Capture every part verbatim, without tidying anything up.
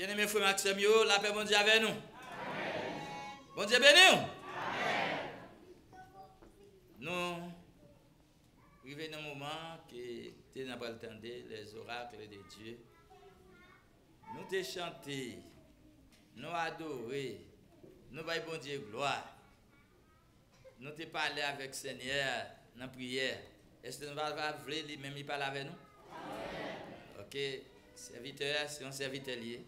Byeneme frè m ak sè m yo, lapè Bondye avè nou. Bondye beni w. Nou rive nan moman ke te n apral tande les oracles de Dieu. Nou te chante, nou adore, nou bay Bondye glwa. Nou te pale avèk Senyè a nan priyè. Èske nou pa, pa vle li menm li pale avè nou? Ok, sèvitè a, se yon sèvitè li ye.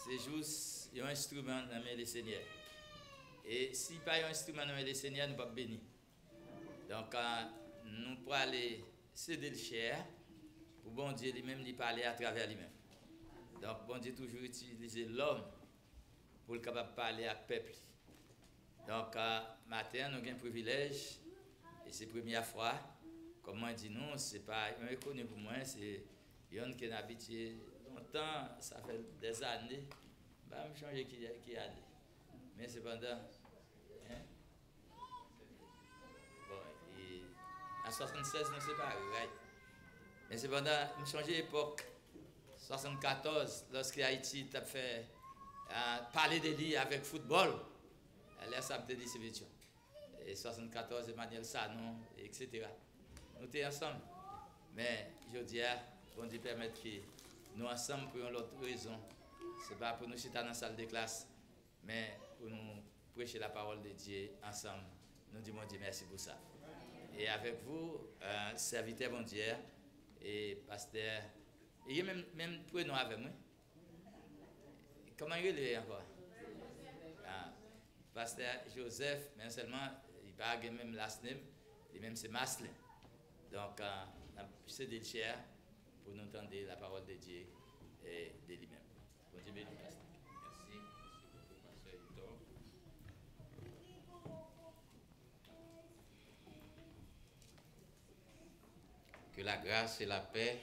Se jis yon enstriman nan men le Senyè. E si pa yon enstriman nan men le Senyè, nou p ap beni. Donk, ah, nou prale sede l chè a pou Bondye li menm li pale atravè li menm. Donk, Bondye toujou itilize lòm pou l kapab pale ak pèp li. Donk, ah, maten an, nou gen privilèj, e se premyè fwa, kòm mwen di nou, se pa yon enkoni pou mwen, se yon ke n abitye lontan, sa fè dèzane, m pa menm chonje ki, ki ane. Men sepandan, en, bon, e, a swasannsèz nou separe, right? Men sepandan, m chonje epòk swasannkatòz, lòske Ayiti t ap fè, ah, pale de li avèk foutbòl. Lè sa m te lise Petion. E swasannkatòz, Emmanuel Sanon, etsetera. Nou te ansanm. Men, jodi a, Bondye pèmèt ke nou ansanm pou yon lòt rezon. Se pa pou nou chita nan sal de klas, men pou nou preche la parole de Dieu ansanm. Nou di Bondye mèsi pou sa. E avèk vou, euh, sèvitè Bondye, e pastè, e gen menm, menm prenon avè m, wi. Kòman l rele ankò? Ah, pastè Joseph, men sèlman, li pa gen menm last name, li menm se Maslin. Donk, ah, n ap sede l chè a pou nou tande la parole de Dieu, eh, de li menm. Bondye beni w, pastè. Mèsi, mèsi bokou, pastè Victor. Que la grâce et la paix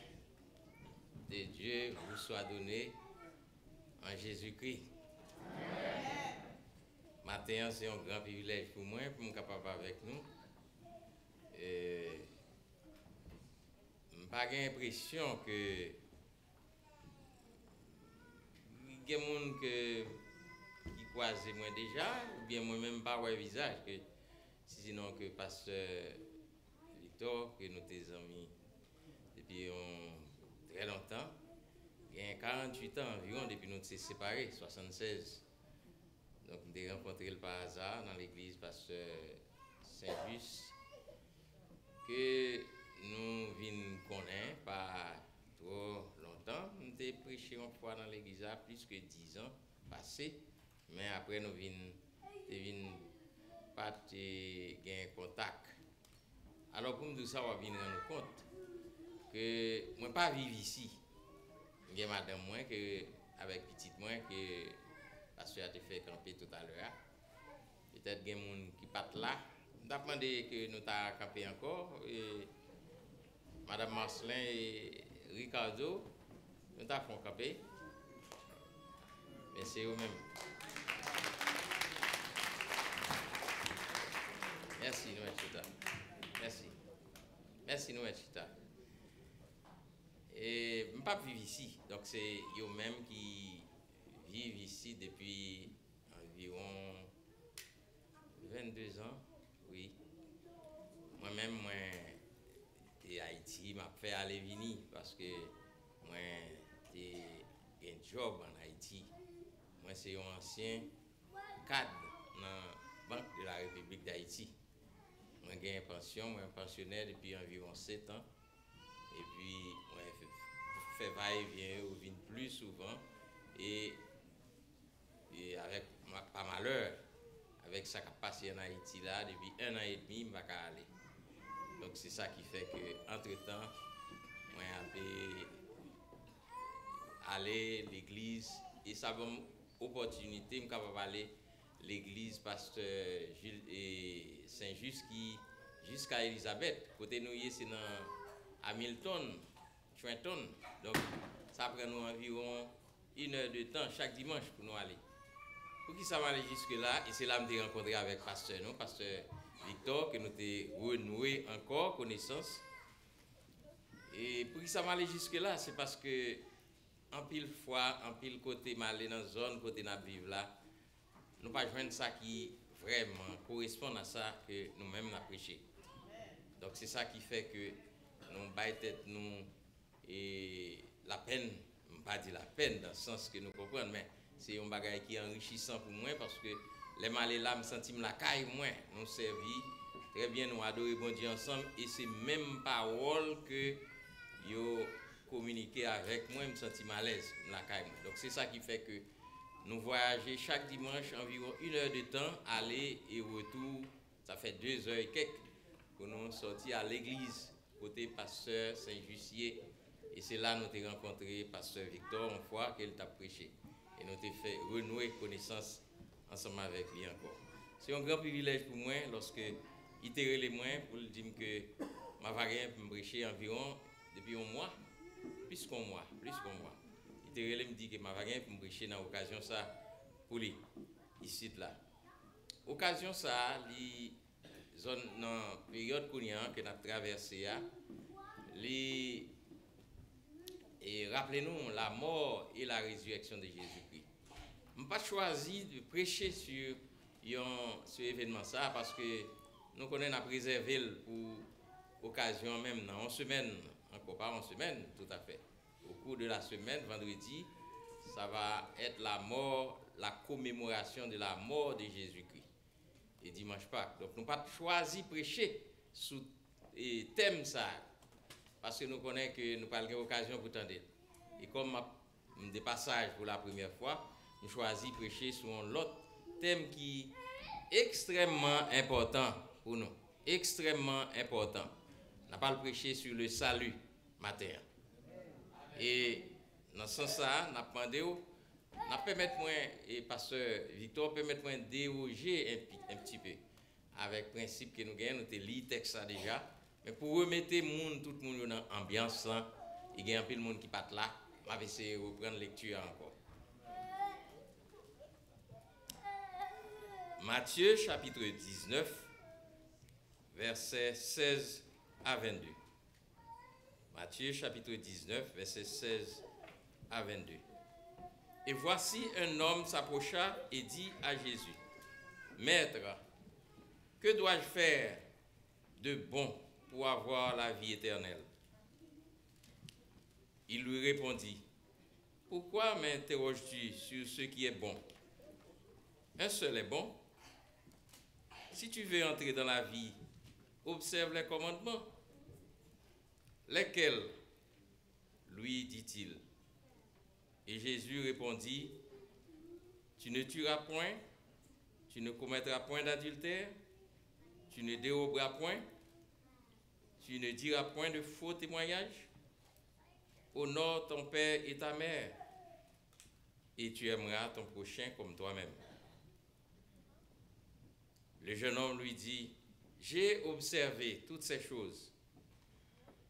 de Dieu vous soit donnée en Jésus-Christ. Maten an, se yon gran privilèj pou mwen, pou m kapab avèk nou. E, m pa gen enpresyon ke gen moun ke, ki kwaze mwen deja, oubyen mwen menm m pa wè vizaj ke, si sinon ke pastè Victor, ke nou te zanmi depi yon trè lontan. Gen karanntuit an anviwon depi nou te separe, swasannsèz. Donk, m te rankontre l pa aza nan legliz pastè Sen Jis, ke nou vin konnen pa twò lontan. M te preche yon fwa nan legliz la plis ke dizan pase, men apre nou vin, te vin pa t gen kontak. Alò, pou m di w sa, w ap vin rann ou kont ke mwen pa viv isi. M gen madanm mwen ke, avèk pitit mwen ke pastè a te fè kanpe toutalè a. Petèt gen moun ki pa t la. M t ap mande ke nou ta kanpe ankò. E, Madanm Marcelin e Ricardo, nou ta fè yon kanpe. Men se yo menm. Mèsi, nou mèt chita. Mèsi. Mèsi, nou mèt chita. E m p ap viv isi. Donk, se yo menm ki viv isi depi anviwon vennde zan, wi. Mwen menm, mwen te Ayiti, m ap fè ale vini, paske mwen te gen djòb ann Ayiti. Mwen se yon ansyen kad nan Banque de la République d'Haïti. Mwen gen pansyon, mwen pansyonè depi anviwon sèt an. Epi, mwen fè, fè va e vyen yo vin pli souvan. E, e avèk ma-, pa malè, avèk sa k ap pase ann Ayiti la, depi en an edmi, m pa ka ale. Donk, se sa ki fè ke, antretan, mwen ape ale legliz, e sa ban m opòtinite, m kapab ale legliz pastè Jil-, e, Sen Jis ki jiska Elizabèt. Kote nou ye, se nan Hamilton, Trenton. Donk, sa pran nou anviwon inè de tan chak dimanch pou nou ale. Poukisa m ale jiske la? E se la m te rankontre avèk pastè nou, pastè Victor, ke nou te renouwe ankò konesans. E poukisa m ale jiske la? Se paske anpil fwa, anpil kote m ale nan zòn kote n ap viv la, nou pa jwenn sa ki vrèman koresponn a sa ke nou menm n ap preche. Donk, se sa ki fè ke nou bay tèt nou e lapenn, m pa di lapenn nan sans ke nou konprann, men se yon bagay ki anrichisan pou mwen, paske lè m ale la, m santi m lakay mwen. Nou sèvi trè byen, nou adore Bondye ansanm, e se menm pawòl ke yo kominike avèk mwen, m santi m alèz, m lakay mwen. Donk, se sa ki fè ke nou vwayaje chak dimanch anviwon inè de tan, ale e retou. Sa fè de zè e kèk pou nou sòti a legliz kote pastè Sen Jis ye. E se la nou te rankontre pastè Victor yon fwa ke l t ap preche. E nou te fè renouwe konesans ansanm avèk li ankò. Se yon gran privilèj pou mwen lòske li te rele mwen pou l di m ke Mavagen pou m preche anviwon depi yon mwa, plis ke yon mwa, plis ke yon mwa. Li te rele m di ke Mavagen pou m preche nan okazyon sa pou li, isit la. Okazyon sa a, li zòn nan peryòd kounye a ke n ap travèse a, li e raple nou la mort et la résurrection de Jésus-Christ. M pa t chwazi de preche sou yon, sou evènman sa a, paske nou konnen n ap rezève l pou okazyon an menm nan yon semèn, ankò pa yon semèn toutafè. Au cours de la semaine, vendredi, ça va être la mort, la commémoration de la mort de Jésus-Christ. E dimanch Pak. Donk, nou pa t chwazi preche sou e, tèm sa a, paske nou konnen ke nou pral gen okazyon pou tande l. E kòm m ap, m de pasaj pou la premyè fwa, m chwazi preche sou yon lòt tèm ki ekstrèmman enpòtan pou nou. Ekstrèmman enpòtan. N ap al preche sou le salut maten an. E nan sans sa a, n ap mande w, n ap pèmèt mwen, e pastè Victor, pèmèt mwen dewoje en pi, en pti pe avèk prensip ke nou genyen, nou te li tèks la deja. Men pou remete moun, tout moun yo nan anbyans lan, e gen anpil moun ki pa t la, m ap eseye reprann lekti a ankò. Matthieu chapitre dix-neuf, vèsè sèz a vennde. Matthieu chapitre dix-neuf, vèsè sèz a vennde. Et voici un homme s'approcha et dit à Jésus, Maître, que dois-je faire de bon pour avoir la vie éternelle ? Il lui répondit, Pourquoi m'interroges-tu sur ce qui est bon ? Un seul est bon. Si tu veux entrer dans la vie, observe les commandements. Lesquels ? Lui dit-il. Et Jésus répondit, Tu ne tueras point, tu ne commettras point d'adultère, tu ne déroberas point, tu ne diras point de faux témoignages, honore ton père et ta mère, et tu aimeras ton prochain comme toi-même. Le jeune homme lui dit, J'ai observé toutes ces choses.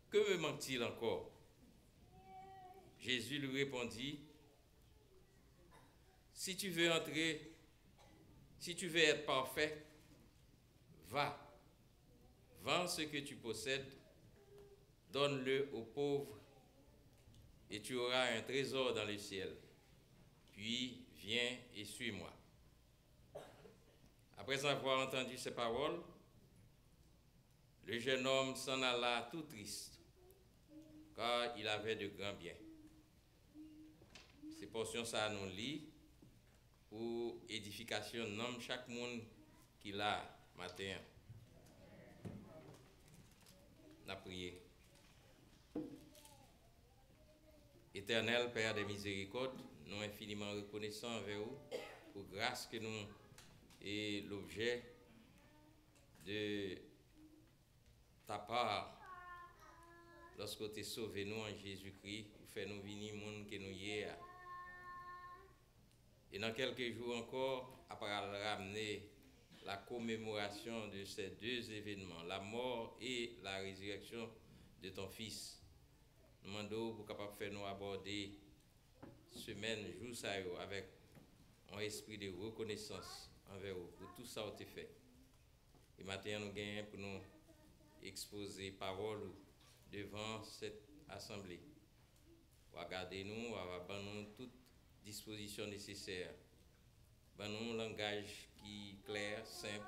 Que me manque-t-il encore ? Jésus lui répondit, Si tu veux entrer, si tu veux être parfait, va, vends ce que tu possèdes, donne-le aux pauvres, et tu auras un trésor dans le ciel. Puis viens et suis-moi. Après avoir entendu ces paroles, le jeune homme s'en alla tout triste, car il avait de grands biens. Se pòsyon sa a nou li pou edifikasyon nanm chak moun ki la maten an. N ap priye. Etènèl Pè dè mizerikòd, nou enfiniman rekonesan anvè ou pou gras ke nou e lobjè de ta pa lòske w te sove nou an Jezikri, ou fè nou vini moun ke nou ye a. E nan kèlke jou ankò, a pral ramne la commémoration de ces deux événements, la mort et la résurrection de ton Fils. Nou mande w pou kapab fè nou abòde semèn, jou sa yo avèk yon espri de rekonesans anvè ou pou tou sa w te fè. E maten an, nou genyen pou nou ekspoze pawòl ou devan sèt asanble. W a gade nou, w a ban nou tout dispozisyon nesesè. Ban nou yon langaj ki klè, senp,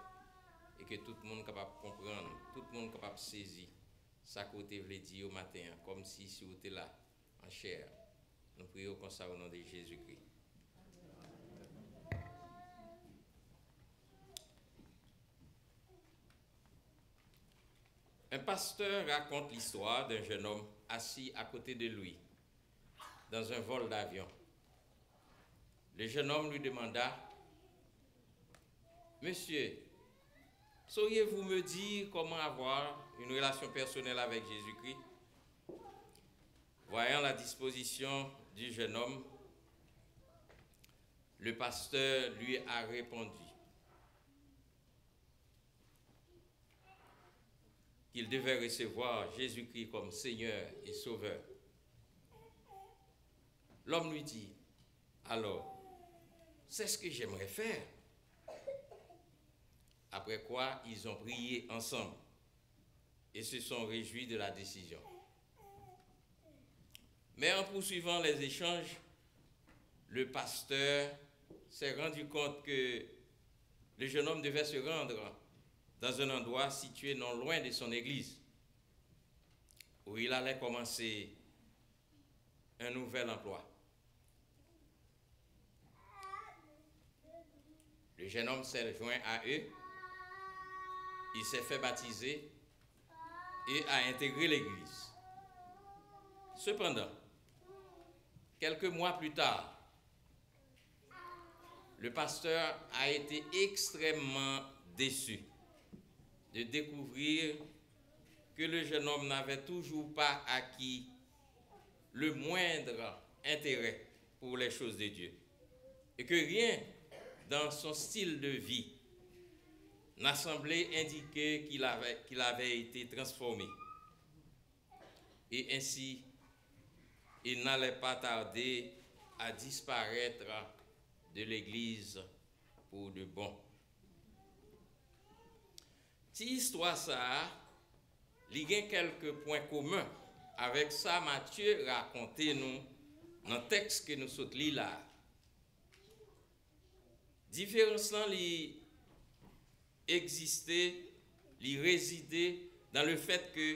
e ke tout moun kapab konprann, tout moun kapab sezi sa ke w te vle di yo maten an, kòmsi si w te la an chè. Nou priye w konsa o non de Jezikri. Un pasteur raconte l'histoire d'un jeune homme assis à côté de lui dans un vol d'avion. Le jeune homme lui demanda: Monsieur, sauriez-vous me dire comment avoir une relation personnelle avec Jésus-Christ? Voyant la disposition du jeune homme, le pasteur lui a répondu qu'il devait recevoir Jésus-Christ comme Seigneur et Sauveur. L'homme lui dit: Alors, c'est ce que j'aimerais faire. Après quoi, ils ont prié ensemble et se sont réjouis de la décision. Mais en poursuivant les échanges, le pasteur s'est rendu compte que le jeune homme devait se rendre dans un endroit situé non loin de son église, où il allait commencer un nouvel emploi. Le jeune homme s'est joint à eux, il s'est fait baptiser et a intégré l'église. Cependant, quelques mois plus tard, le pasteur a été extrêmement déçu de découvrir que le jeune homme n'avait toujours pas acquis le moindre intérêt pour les choses de Dieu, et que rien dans son style de vie n'a semblé indiquer qu'il avait, qu'il avait été transformé. Et ainsi, il n'allait pas tarder à disparaître de l'Église pour de bon. Ti istwa sa a, li gen kèlke pwen komen avèk sa Matye rakonte nou nan tèks ke nou sot li la a. Diferans lan, li egziste, li rezide dans le fait que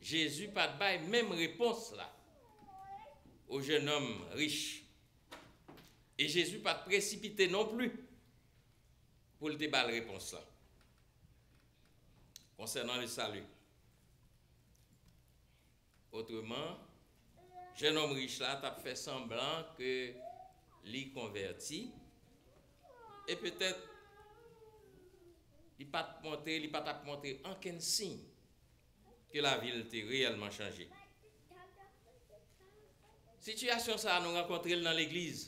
Jezi pa t bay menm repons la au jeune homme riche. E Jezi pa t presipite non pli pou l te ba l repons lan konsènan le salut. Otreman, jèn òm rich la t ap fè sanblan ke li konvèti, e petèt li pa t montre, li pa t ap montre ankenn siy ke lavi l te reyèlman chanje. Sitiyasyon sa a, nou rankontre l nan legliz,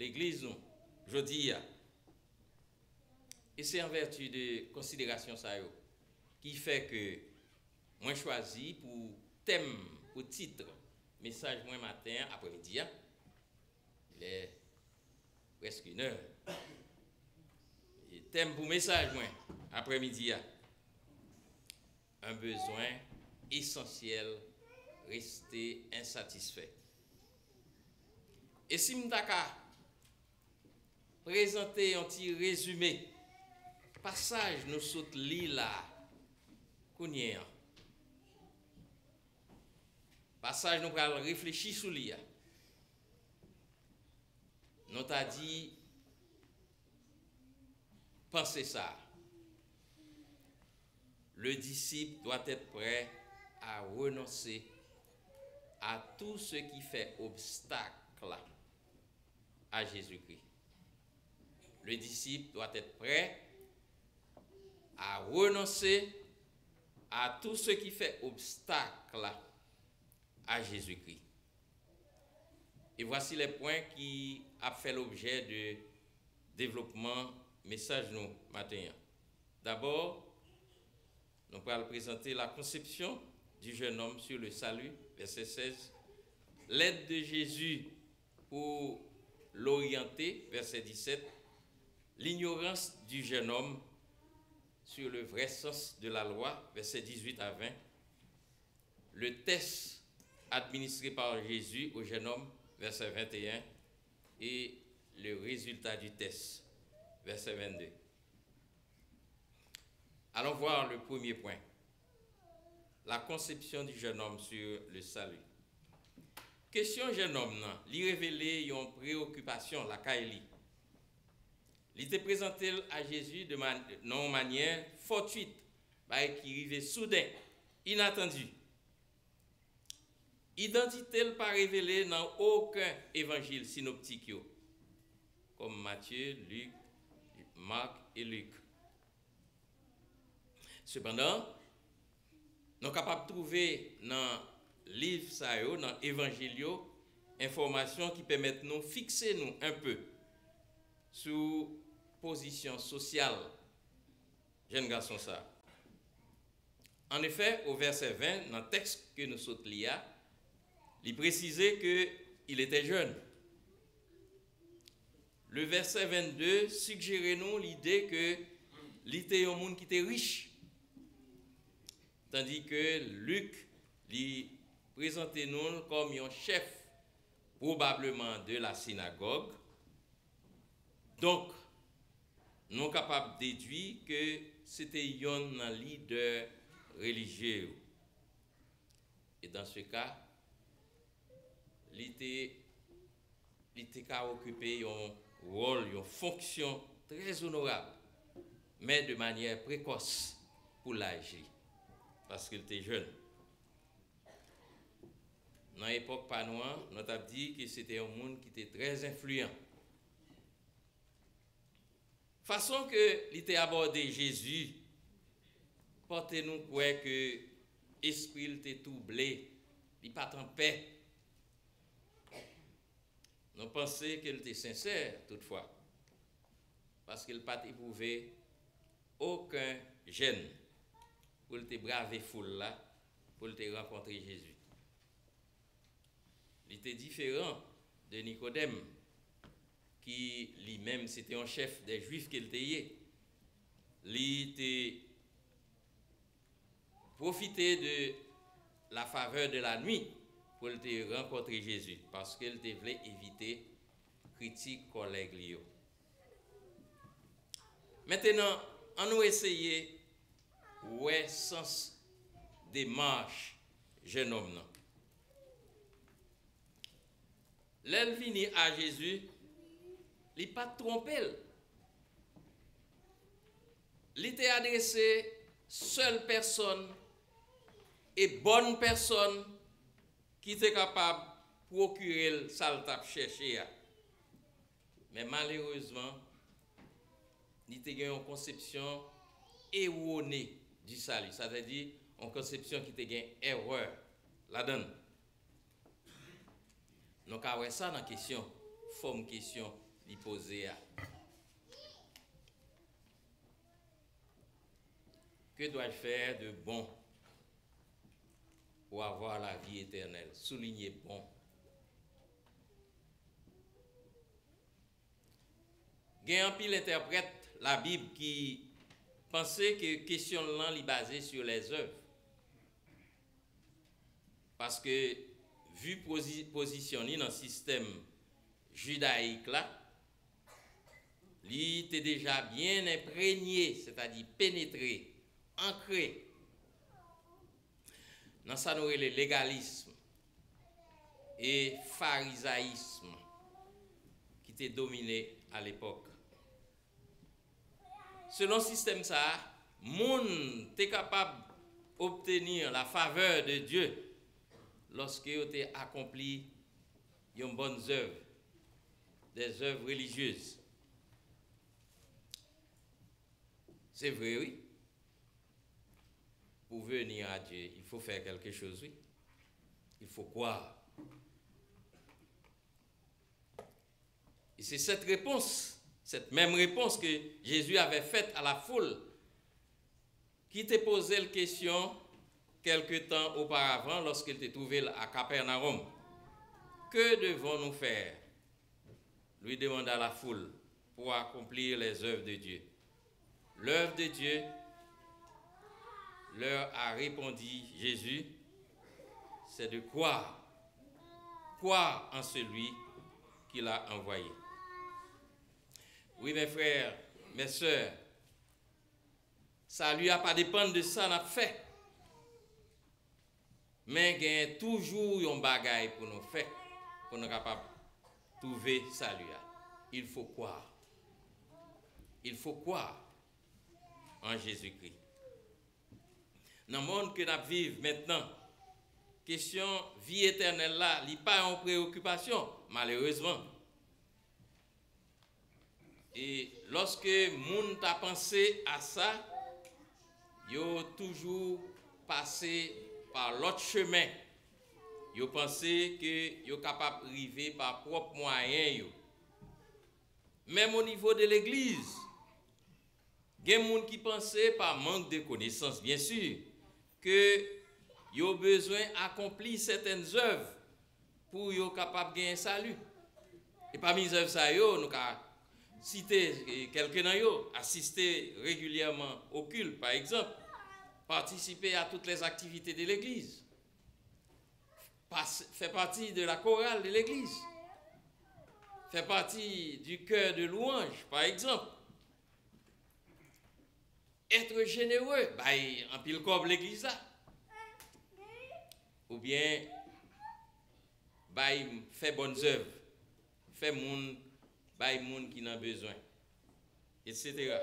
legliz nou, jodi a. E se an vèti de konsiderasyon sa yo ki fè ke mwen chwazi pou tèm, pou tit mesaj mwen maten an, aprèmidi a, il est presque une heure. E tèm pou mesaj mwen aprèmidi a, un besoin essentiel, rester insatisfait. E si m ta ka prezante yon ti rezime pasaj nou sot li la kounye an. Pasaj nou pral reflechi sou li a. Nou ta di, panse sa a. Le disciple doit être prêt à renoncer à tout ce qui fait obstacle à Jésus-Christ. Le disciple doit être prêt à renoncer à tout ce qui fait obstacle à Jésus-Christ. Et voici les points qui ap fè l'objet de développement mesaj nou maten an. D'abord, nou pral prezante la conception du jeune homme sur le salut, verset seize, l'aide de Jésus pour l'orienter, verset dix-sept, l'ignorance du jeune homme sur le vrai sens de la loi, verset dix-huit à vingt, le test administré par Jésus au jeune homme, verset vingt et un, et le résultat du test, verset vingt-deux. Allons voir le premier point, la conception du jeune homme sur le salut. Kesyon jennonm nan, li revele yon preyokipasyon lakay li. Li te prezante l a Jezi de man-, nan yon manyè fòtwit, bagay ki rive souden, inatandi. Idantite l pa revele nan okenn evanjil sinoptik yo, kòm Matye, Lik, Mak e Lik. Sepandan, nou kapab twouve nan liv sa yo, nan evanjil yo, enfòmasyon ki pèmèt nou fikse nou enpe sou pozisyon sosyal jèn gason sa a. Annefè, o vèsè ven, nan tèks ke nou sot li a, li presize ke il était jeune. Le verset vingt-deux sijere nou lide ke li te yon moun ki te rich, tandi ke Lik, li prezante nou l kòm yon chèf, pwobableman de la sinagòg. Donk, nou kapab dedui ke se te yonn nan lidè relijye yo. E dans ce cas, li te, li te ka okipe yon wòl, yon fonksyon trè onorab, men de manyè prekòs pou laj li, paske l te jèn. Nan epòk pa nou an, nou t ap di ke se te yon moun ki te trè enfliyan. Fason ke li te abòde Jezi pote nou kwè ke espri l te twouble, li pa t anpè. Nou panse ke l te sensè, toutfwa, paske l pa t epwouve okenn jèn pou l te brave foul la, pou l te rankontre Jezi. Li te diferan de Nikodèm, ki li menm se te yon chèf dè Jwif ke l te ye. Li te pwofite de la favè de la nwi pou l te rankontre Jezi, paske l te vle evite kritik kòlèg li yo. Mentenan, ann nou eseye wè sans demach jennonm nan. Lè l vini a Jezi, li pa t twonpe l. Li te adrese sèl pèsòn e bòn pèsòn ki te kapab pwokire l sa l t ap chèche a. Men malerezman, li te gen yon konsepsyon ewone di sali, sètadi yon konsepsyon ki te gen erè ladan l. Nou ka wè sa nan kesyon, fòm kesyon li poze a. Que dois-je faire de bon pour avoir la vie éternelle? Souligné bon. Gen anpil entèprèt Labib ki panse ke kesyon l lan li baze sur les œuvres. Paske, vi pozi-, pozisyon li nan sistèm jidayik la, li te deja byen enprenye, sètadi penetre, ankre nan sa nou rele legalism e farizayism ki te domine alepòk. Selon sistèm sa a, moun te kapab obtenir la faveur de Dieu lòske yo te akonpli yon bòn zèv, des œuvres religieuses. Se vre, wi. Pour venir à Dieu, il faut faire quelque chose, oui. Il faut croire. Et c'est cette réponse, cette même réponse que Jésus avait faite à la foule qui te posait la question quelque temps auparavant lorsqu'il te trouvait à Capernaum. Que devons-nous faire? Lui demanda la foule pour accomplir les œuvres de Dieu. L'œuvre de Dieu, leur a répondu Jésus, c'est de croire croire en celui qu'il a envoyé. Wi, mes frères, mes sœurs, sali a pa depann de sa n ap fè. Men gen toujou yon bagay pou nou fè, pou nou kapab twouve sali a. Il faut croire. Il faut croire en Jésus-Christ. Nan mond ke n ap viv mentnan, kesyon vi etènèl la, li pa yon preyokipasyon, malerezman. E lòske moun ta panse a sa, yo toujou pase pa lòt chemen. Yo panse ke yo kapab rive pa pwòp mwayen yo. Menm o nivo de legliz, gen moun ki panse, pa mank de konesans, byen si, ke yo bezwen akonpli sètèn zèv pou yo kapab genyen sali. E pami zèv sa yo, nou ka site, eh, kèlke nan yo: asiste regilyèman o kilt, pa egzanp, participer à toutes les activités de l'église, pas- faire partie de la chorale de l'église, faire partie du chœur de louange, par exemple, être généreux, bay anpil kòb legliz la, oubyen bay, fè bòn zèv, fè moun, bay moun ki nan bezwen, etsetera.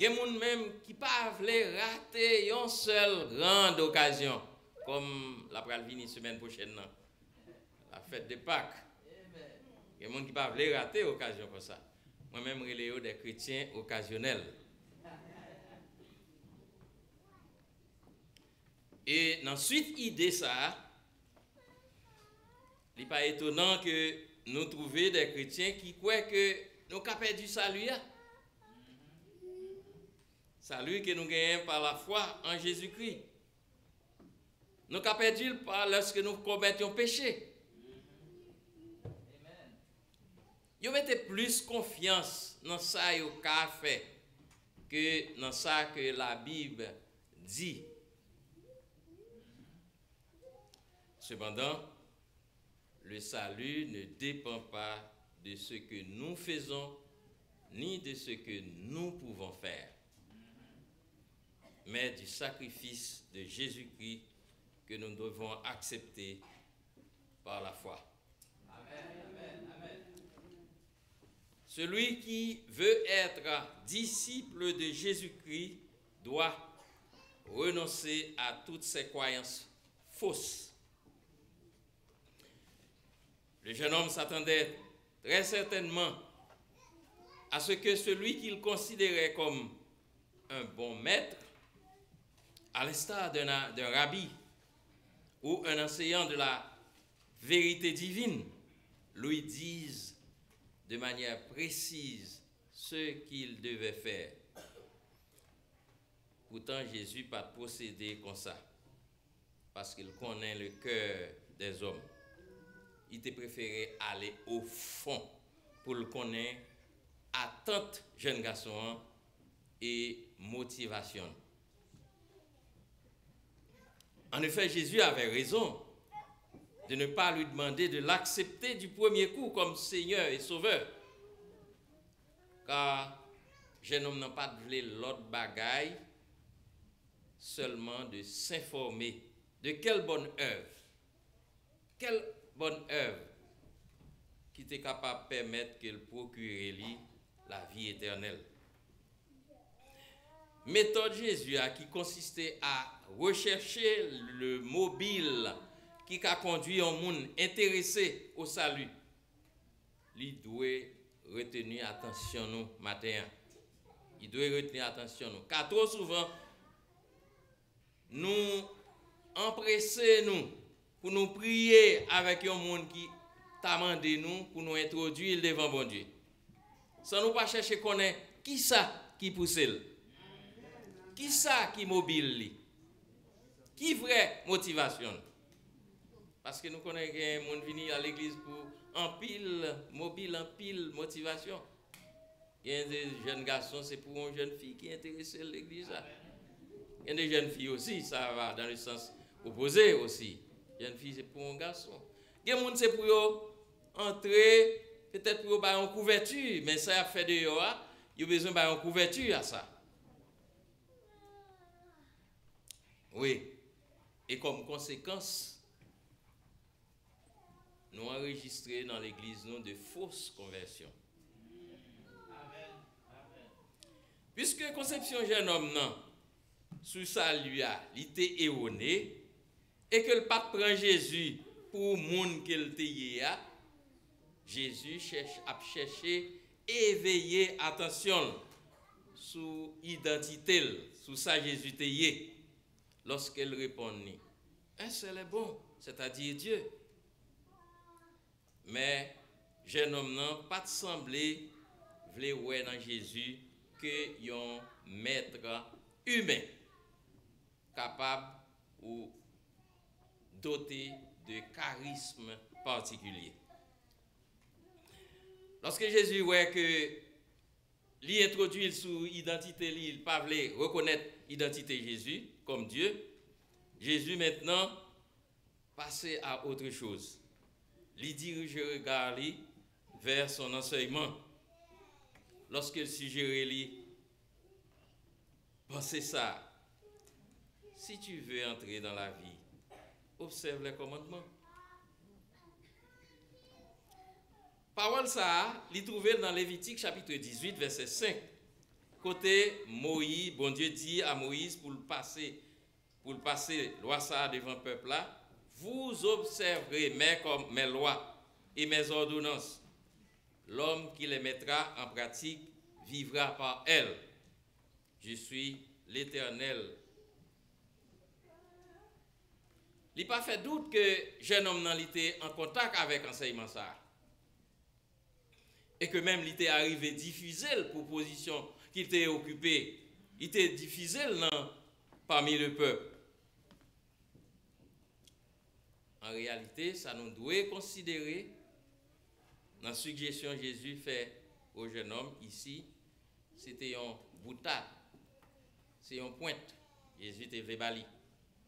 Gen moun menm ki pa vle rate yon sèl grand okazyon, kòm l ap pral vini semèn pwochèn nan, la fête de Pâques. Gen moun ki pa vle rate okazyon konsa. Mwen menm, m rele yo des chrétiens occasionnels. E nan swit ide sa a, li pa etonan ke nou twouve de kretyen ki kwè ke nou ka pèdi sali a. Sali ke nou genyen pa lafwa an Jezikri. Nou ka pèdi l pa lèske nou komèt yon peche. Yo mete plis konfyans nan sa yo ka fè ke nan sa ke Labib di. Cependant, le salut ne dépend pas de ce que nous faisons, ni de ce que nous pouvons faire, mais du sacrifice de Jésus-Christ que nous devons accepter par la foi. Celui qui veut être disciple de Jésus-Christ doit renoncer à toutes ses croyances fausses. Le jeune homme s'attendait très certainement à ce que celui qu'il considérait comme un bon maître, à l'instar d'un, d'un rabbi ou un enseignant de la vérité divine, lui dise de manière précise ce qu'il devait faire. Poutan, Jezi pa t pwosede konsa, paske l konnen le cœur des hommes. Li te prefere ale o fon pou l konnen atant jèn gason an e motivasyon l. En effet, Jésus avait raison de ne pas lui demander de l'accepter du premier coup comme Seigneur et Sauveur. Ka jènòm nan pa t vle lòt bagay, sèlman de s'informer de quelle bonne œuvre, quelle bonne œuvre ki te kapab pèmèt ke l pwokire li lavi etènèl. Metòd Jezi a ki konsiste a rechèche le mobil ki ka kondwi yon moun enterese o sali, li dwe reteni atansyon nou maten an. Li dwe reteni atansyon nou. Ka twò souvan, nou anprese nou pou nou priye avèk yon moun ki ta mande nou pou nou entwodui l devan Bondye, san nou pa chèche konnen kisa ki pouse l, kisa ki mobil li, ki vrè motivasyon l. Paske nou konnen gen moun vini a legliz pou anpil mobil, anpil motivasyon. Gen de jèn gason, se pou yon jèn fi ki enterese l legliz la. Gen de jèn fi osi, sa va dans le sens opposé aussi. Jèn fi, se pou yon gason. Gen moun, se pou yo antre, petèt pou yo bay yon kouvèti, men sa y ap fè deyò a, yo bezwen bay yon kouvèti a sa. Wi. E kòm konsekans, nou anrejistre nan legliz nou de fos konvèsyon. Piske konsepsyon jènòm nan sou sali a, li te ewone, e ke l pa t pran Jezi pou moun ke l te ye a, Jezi chèch-, ap chèche eveye atansyon l sou idantite l, sou sa Jezi te ye, lòske l reponn li, Un seul est bon, c'est-à-dire Dieu. Men, jènòm nan pa t sanble vle wè nan Jezi ke yon mèt imen kapab ou dote de karism patikilye. Lòske Jezi wè ke li entwodui l sou idantite li, li pa vle rekonèt idantite Jezi kòm Dye, Jezi mentnan pase a otre choz. Li dirije rega li vè son ansèyman lòske l sijere li, panse sa, Si tu veux entrer dans la vie, observe les commandements. Pawòl sa a, li twouve l nan Levitik chapit dizuit, vèsè senk, kote Moyi, Bondye di a Moyiz pou l pase, pou l pase lwa sa a devan pèp la, Vous observerez mes com-, mes lois et mes ordonnances. L'homme qui les mettra en pratique vivra par elles. Je suis l'Éternel. Li pa fè dout ke jènòm nan li te an kontak avèk ansèyman sa a. E ke menm li te arive difize l pou pozisyon ke l te okipe, li te difize l nan pami le pèp. An reyalite, sa nou dwe konsidere nan sijesyon Jezi fè o jènòm isi, se te yon boutad, se yon pwent Jezi te vle ba li.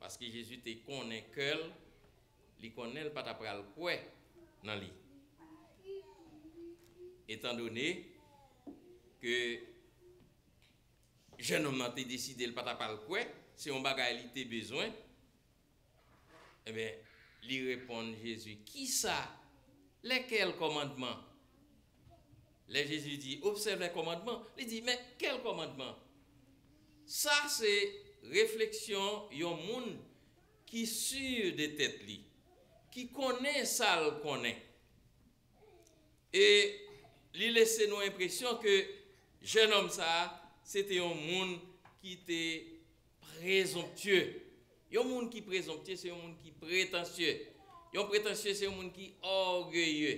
Paske Jezi te konnen kè l, li konnen l pa ta pral kwè nan li. Etandone ke jènòm nan te deside l pa ta pral kwè, se yon bagay li te bezwen, Ebyen, li reponn Jezi, Kisa? Lesquels commandements? Lè Jezi di, Observe les commandements, li di, Men kèl kòmandman? Sa se refleksyon yon moun ki si de tèt li, ki konnen sa l konnen. E li lese nou enpresyon ke jènòm sa a, se te yon moun ki te prezonptye. Yon moun ki prezonptye, se yon moun ki pretansye. Yon pretansye, se yon moun ki ògeye.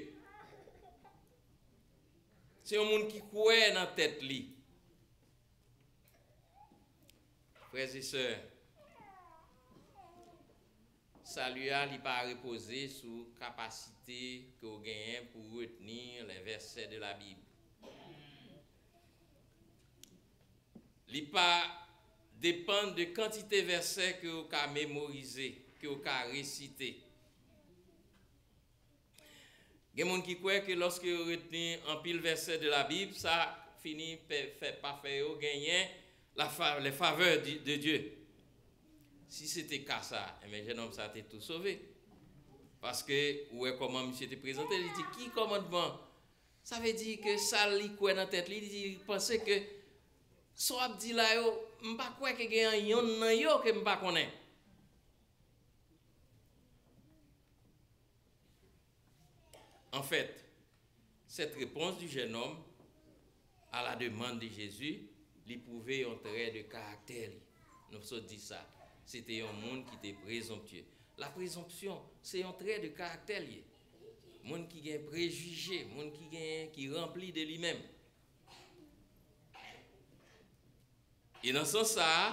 Se yon moun ki kwè nan tèt li. Frè e sè, sali a, li pa repoze sou kapasite ke w genyen pou w retni les versets de la Bible. Li pa depann de kantite vèsè ke w ka memorize, ke w ka resite. Gen moun ki kwè ke lòske yo retni anpil vèsè de la Bib, sa fini pè-, fè, pa fè yo genyen la fa-, les faveurs di-, de Dieu. Si se te ka sa, enben, jènòm sa te tou sove. Paske, ou wè kòman misye te prezante, li di, Ki kòmandman? Sa vle di ke sa li kwè nan tèt li, li di, li panse ke sa w ap di la yo, m pa kwè ke gen yonn nan yo ke m pa konnen. En fait, cette réponse du jeune homme à la demande de Jésus, li pwouve yon trè de karaktè li. Nou sot di sa. Se te yon moun ki te prezonptye. La présomption, se yon trè de karaktè li ye. Moun ki gen prejije, moun ki gen, ki ranpli de li menm. E nan sans sa a,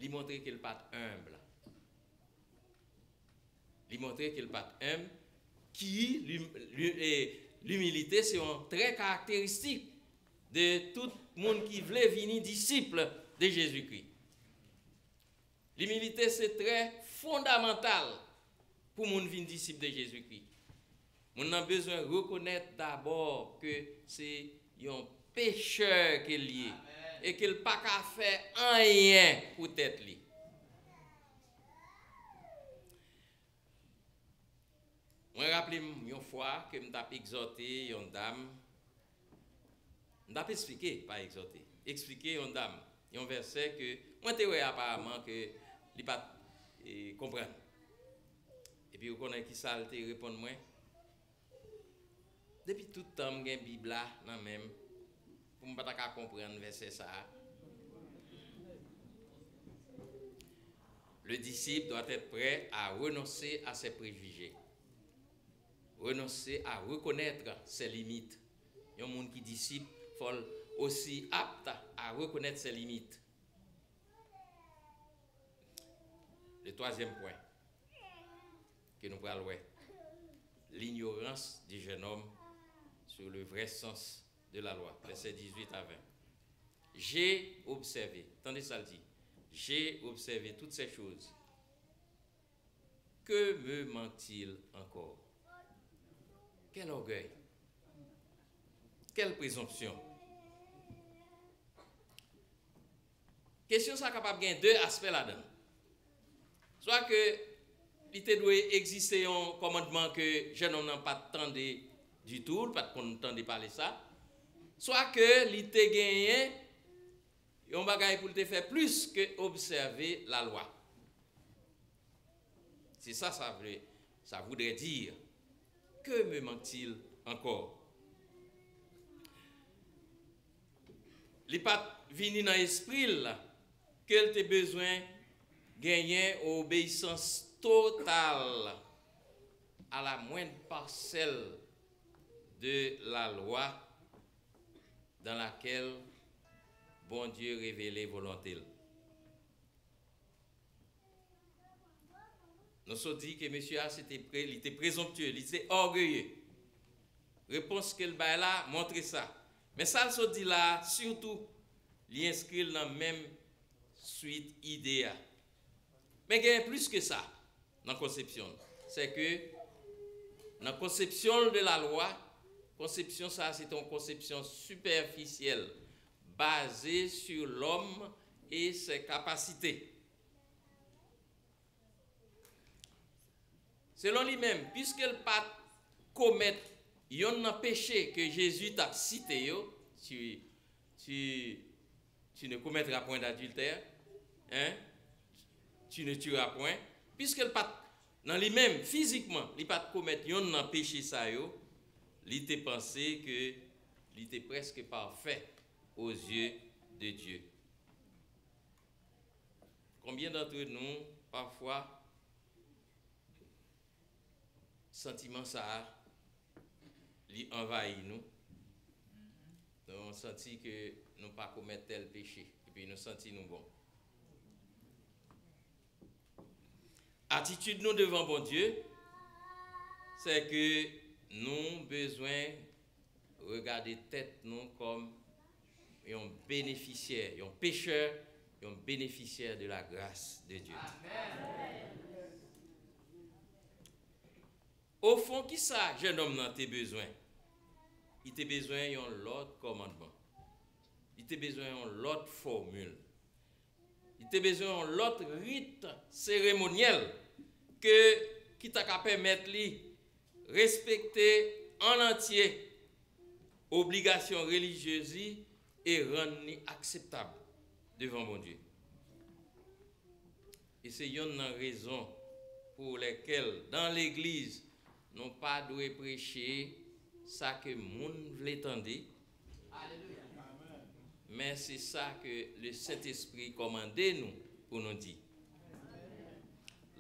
li montre ke l pa t enb. Li montre ke l pa t enb, ki lim-, li-, e, limilite se yon trè karakteristik de tout moun ki vle vini disip de Jezikri. Imilite se trè fondamantal pou moun vin disip de Jezikri. Moun nan bezwen rekonèt dabò ke se yon pechè ke l ye e ke l pa ka fè anyen pou tèt li. Mwen raple m yon fwa ke m t ap egzòte yon dam, m t ap esplike, pa egzòte, eksplike yon dam yon vèsè ke mwen te wè aparaman ke li pa t, e, konprann. Epi ou konnen ki sa l te reponn mwen? Depi tout tan m gen Bib la nan men m, pou m pa ta ka konprann vèsè sa a. Le disciple doit être prêt à renoncer à ses préjugés, renoncer à reconnaître ses limites. Yon moun ki disip, fò l osi apt a rekonèt ses limites. Le troisième point ke nou pral wè, l'ignorance du jeune homme sur le vrai sens de la loi, versets dix-huit à vingt. J'ai observé, tande sa l di, j'ai observé toutes ces choses. Que me manque-t-il encore? Quel orgueil! Quelle présomption! Kesyon sa kapab gen de aspè ladan l. Swa ke li te dwe egziste yon kòmandman ke jènòm nan pa t tande ditou, li pa t konn tande pale sa, swa ke li te genyen yon bagay pou l te fè plis ke obsève lalwa. C'est ça, ça veut, ça voudrait dire, que me manque-t-il encore? Li pa t vini nan espri l ke l te bezwen genyen obeyisans total à la moindre parcelle de la loi dans laquelle Bondye revele volonte l. Nou sot di ke mesye a se te pre, li te prezonptye, li te ògeye. Repons ke l bay la montre sa. Men sa l sot di la a, sitou, li enskri l nan menm swit ide a. Men genyen plis ke sa nan konsepsyon l. Sè ke nan konsepsyon l de lalwa, konsepsyon sa a se te yon konsepsyon sipèfisyèl, baze sur l'homme et ses capacités. Selon li menm, piske l pa t komèt yonn nan peche ke Jezi t ap site yo, tu, tu, tu ne commettras point d'adultère, hein? Tu ne tueras point. Piske l pa t, nan li menm, fizikman, li pa t komèt yonn nan peche sa yo, li te panse ke li te prèske pafè aux yeux de Dieu. Konbyen d'antre nou, pafwa, santiman sa a, li anvayi nou? Nou santi ke nou pa komèt tèl peche, epi nou santi nou bon. Atitid nou devan Bondye, se ke nou bezwen regade tèt nou kòm yon benefisyè, yon pechè, yon benefisyè de la grâce de Dieu. Amèn. Ofon, kisa jennonm nan te bezwen? Li te bezwen yon lòt kòmandman. Li te bezwen yon lòt fòmil. Li te bezwen yon lòt rit seremonyèl ke, ki ta ka pèmèt li respekte an antye obligasyon relijyez li e rann li akseptab devan Bondye. E se yonn nan rezon pou lèkèl, dan legliz, nou pa dwe preche sa ke moun vle tande, men se sa ke le Sentespri kòmande nou pou nou di.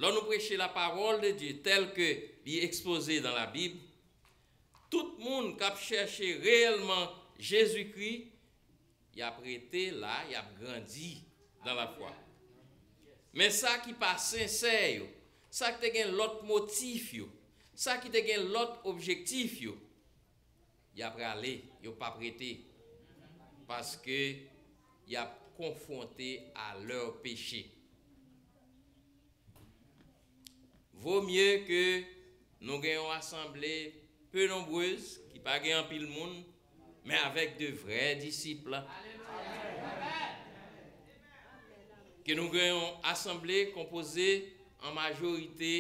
Lè nou preche la parole de Dieu telle que li ekspoze dans la Bible, tout moun k ap chèche reyèlman Jezikri, y ap rete la, y ap grandi dans la foi. Men sa ki pa sensè yo, sa ki te gen lòt motif yo, sa ki te gen lòt objektif yo, y ap rale, yo p ap rete, paske y ap konfwonte a lè peche. Vo mye ke nou gen yon asanble pe nonbrez, ki pa gen anpil moun, men avèk de vrè disip. Ke nou gen yon asanble konpoze an majorite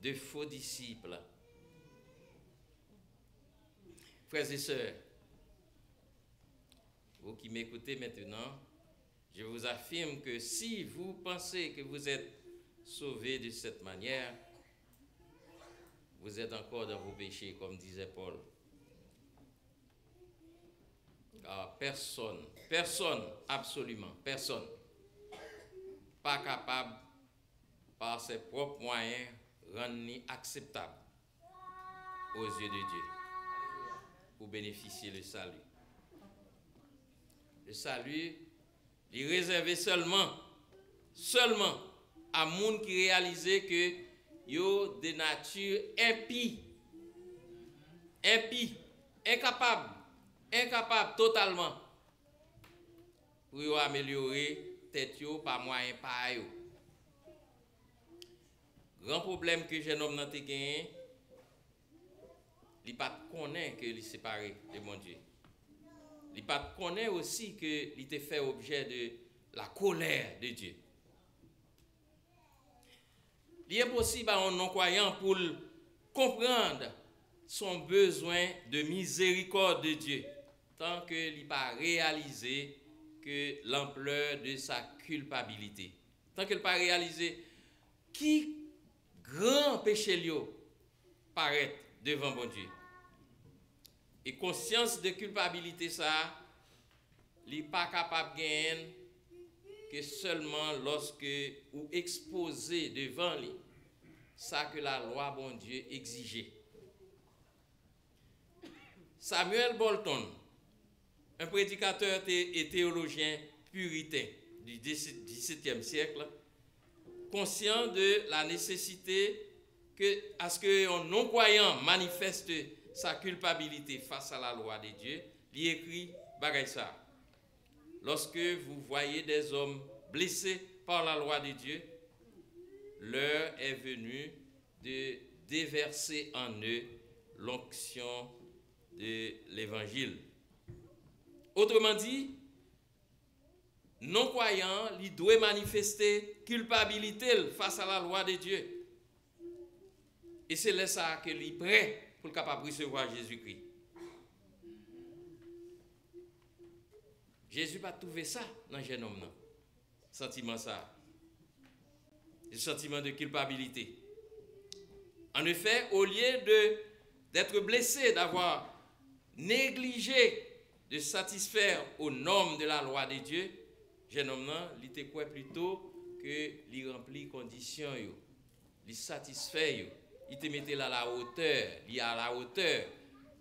de fo disip. Frères et sœurs, vous qui m'écoutez maintenant, je vous affirme que si vous pensez que vous êtes sauvés de cette manière, vous êtes encore dans vos péchés, comme disait Paul. Car personne, personne, absolument personne, pa kapab, par ses propres moyens, rann li akseptab aux yeux de Dieu pou benefisye le salut. Le salut, li rezève sèlman, sèlman a moun ki reyalize ke yo de nati enpi, enpi, enkapab, enkapab totalman pou yo amelyore tèt yo pa mwayen pa yo. Gran pwoblèm ke jennonm nan te genyen, li pa t konnen ke li separe de Bondye. Li pa t konnen osi ke li te fè objè de la colère de Dieu. Li enposib a yon non-kwayan pou l konprann son bezwen de mizerikòd de Dye, tan ke li pa reyalize ke lanplè de sa kilpabilite, tan ke l pa reyalize ki gran peche l yo parèt devan Bondye. E konsyans de kilpabilite sa a, li pa kapab genyen l ke sèlman lòske ou ekspoze devan li sa ke lalwa Bondye egzije. Samuel Bolton, un prédicateur thé- et théologien puritain du dix-septième siècle, conscient de la nécessité que, à ce qu'un non-croyant manifeste sa culpabilité face à la loi de Dieu, li ekri bagay sa. Lorsque vous voyez des hommes blessés par la loi de Dieu, l'heure est venue de déverser en eux l'onction de l'évangile. Otreman di, non-kwayan an, li dwe manifeste kilpabilite l fas a lalwa de Dye. E se lè sa a ke li prè pou l kapab resevwa Jezikri. Jezi pa t twouve sa nan jennonm nan, santiman sa a, le sentiment de culpabilité. En effet, au lieu de, d'être blessé d'avoir négligé de satisfaire aux normes de la loi de Dieu, jennonm nan, li te kwè plito ke li ranpli kondisyon yo, li satisfè yo, li te mete l à la hauteur, li à la hauteur